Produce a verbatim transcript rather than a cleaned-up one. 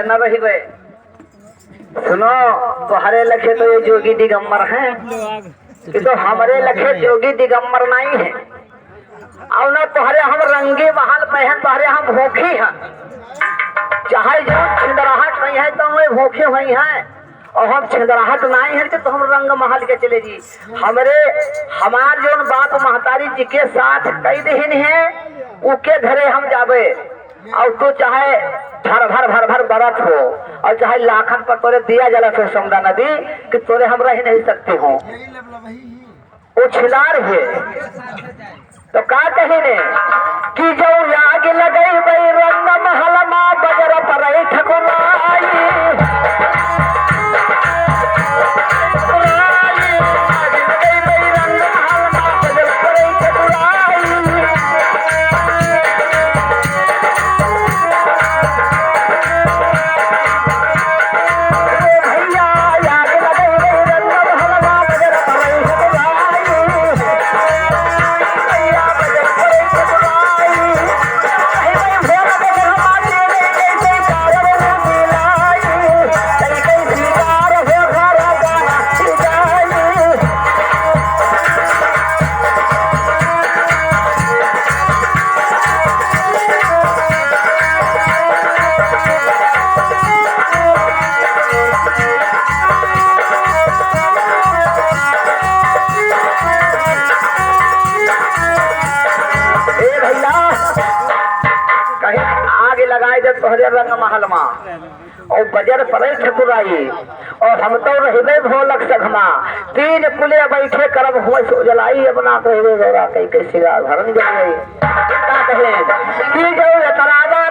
न रहिबे। सुनो, तोहरे लखे तो ये जोगी दिगंबर हैं, कि तो हमरे लखे जोगी दिगंबर नहीं है। और न तोहरे हम रंगी महल पहन, तोहरे हम भोखी हैं। चाहे जो छिंदराहट नहीं है, तो वे भोखे हुई हैं। और हम छिंदराहट नहीं है कि तो हम रंग महल के चले जी। हमरे, हमार जोन बाप महतारी जी के साथ कई दिन है, उके घरे हम जाबे। और तू चाहे भर भर भर भर बरत हो, और चाहे लाखन पर तोरे दिया जला से समुद्र नदी, कि तोरे हम रह नहीं सकते हो। वो छिनार है। तो का कही ने कि जो आग लगई बई रंग महल मा बजर परई ठकुराई। ए भैया, कहीं आग लगाए दे तोहरे रंग महल मा, और बजर पड़े ठकुराई, और हम तो रहबे भोलक सघमा, तीन कुले बैठे करब हुए सो जलाई, अपना कहबे गौरा कई के सिंगार भरन जाए। का कहे कि जो एतरावा